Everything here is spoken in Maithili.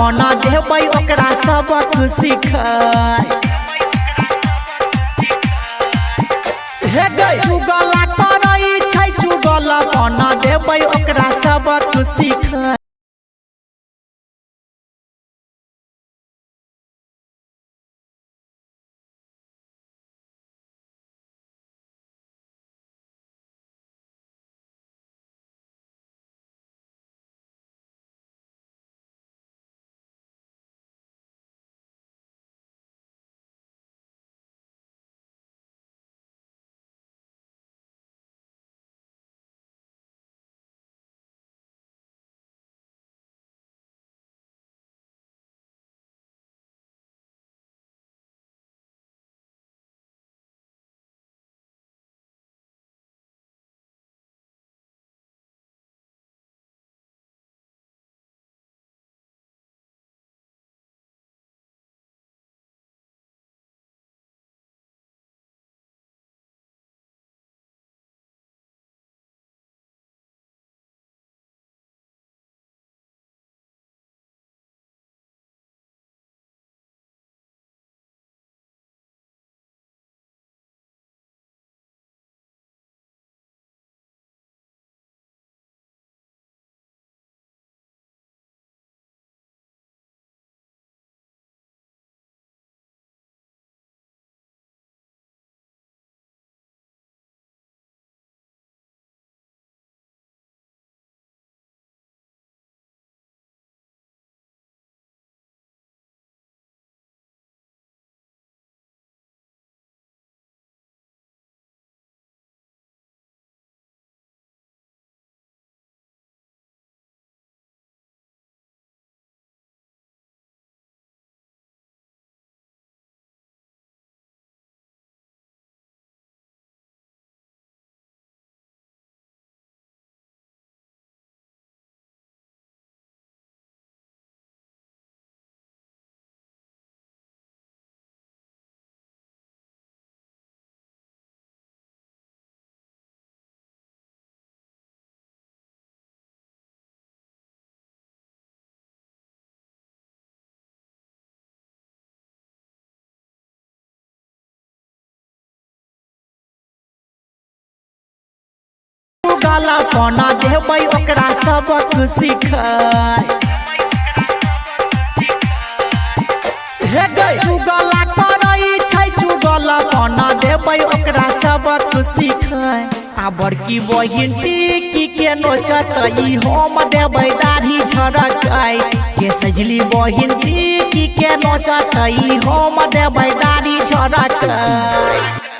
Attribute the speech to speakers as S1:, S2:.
S1: पना देबै ओकरा सबक सिखाय। हे गै चुगला करै छै चुगल पना देबै ओकरा सबक सिखाय। चुगला पना देबै ओकरा सबक सिखाय। हे गै चुगला करै छै चुगल पना देबै ओकरा सबक सिखाय। आ बड़की बहिन टिकी के नोचतै हम देबै दाढ़ी झरकाय। के सजली बहिन टिकी के नोचतै हम देबै दाढ़ी झरकाय।